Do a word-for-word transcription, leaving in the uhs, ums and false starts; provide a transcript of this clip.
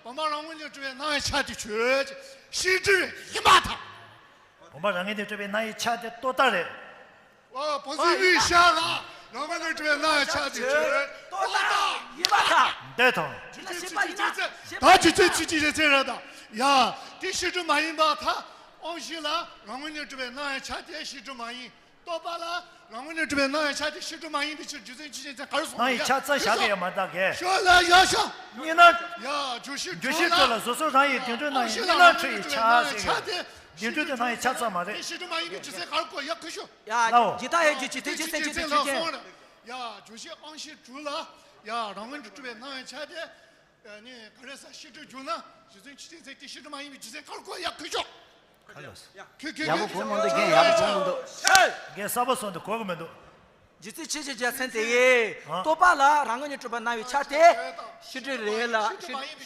བུམ་པ་རང་ངོས་ནས་གྲུབ་པའི་སྣང་བའི་ཆ་དེ་ཆོས་ཅན། ཤེས་སྒྲིབ་ཡིན་པར་ཐལ། བུམ་པ་རང་ངོས་ནས་གྲུབ་པའི་སྣང་བའི་ཆ་དེ་རྟོག་བཏགས་རེད། ཨོ། བུམ་པའི་ཤ་ལ་རང་ངོས་ནས་གྲུབ་པའི་སྣང་བའི་ཆ་དེ་ཆོས་རྟོག་བཏགས་ཡིན་པར་ཐལ། འདོད་དང་། རྒྱུ་མཚན་ཤེས་པ་ཡིན་ན། ད་རྒྱུ་མཚན་ཚིག་གཅིག་ཞིག་ཟེར་རེད་ད། ཡ། དེ་ཤེས་སྒྲིབ་མ་ཡིན་པར་ཐལ། དབང་ཤེས་ལ་རང་ངོས་ནས་གྲུབ་པའི་སྣང་བའི་ཆ་དེ་ཤེས་སྒྲིབ་མ་ཡིན། རྟོག་པ་ལ་རང་ངོས་ནས་གྲུབ་པའི་སྣང་བའི་ཆ་དེ་ཤེས་སྒྲིབ་མ་ཡིན་པའི་ཕྱིར་རྒྱུ་མཚན་ཆོས་ཅན་ཚིག་ག་རེ་གསུངས། སྣང་བའི་ཆ་ཙམ་བཞག་གི་ཡོད་མ་གཏོགས་གས། ཤོད་ལ་ཡ་ཤ། གཉིས་སྣང་། ཡ། རྒྱུ་ཤེས་རྒྱུ་ཤེས་གྲུབ་ལ་གཟུགས་སོགས་རང་ཡིན་དེ་འདྲའི་སྣང་ཡིན། གཉིས་སྣང་འཁྲུལ་བའི་ཆ་ཟེར་གི་ཡོད། དེ་འདྲའི་དེ་སྣང་བའི་ཆ་ཙམ་མ་རེད། ཤེས་སྒྲིབ་མ་ཡིན་པའི་རྒྱུ་མཚན་ག་རེ་གོ་ཡ་ཁུ་ཤོ། ཡ་ལའོ། ཡི་དྭགས་ཡོད་རྒྱུ་ཇི་ཐེག་ཇི་སེང་གེ་ཆོས་ཅན། ཡ། རྒྱུ་ཤེས་དབང་ཤེས་དྲུག་ལ་ཡ་རང་ངོས་ནས་གྲུབ་པའི་སྣང་བའི་ཆ་དེ། ཨ་ནི་ག་རེ་ཟེར། ཤེས་སྒྲིབ་བསྒྱུར་ན་རྒྱུ་མཚན་ཆོས་ཅན་ཚིག་དེ་ཤེས་སྒྲིབ་མ་ཡིན་པའི་རྒྱུ་མཚན་ག་རེ་གོ་ཡ་ཁུ་ཤོ། ཁ་ལོ། ཁྱོད་ཁྱོད་ཡག་པོ་གོ་མི་འདུག་རྒན། ཡག་པོ་གོ་མི་འདུག་རྒན་གསར་པ་སོང་དུས་གོ་གི་མི་འདུག་རྒྱུ་མཚན་ཆོས་ཅན་རྒྱུ་མཚན་དེ་ཡིས། ཨ། རྟོག་པ་ལ་རང་ངོས་ནས་གྲུབ་པ་སྣང་བའི་ཆ་དེ་ཤེས་སྒྲིབ་རེད་ལ། ཤེས་སྒྲིབ་མ་ཡིན་པའི་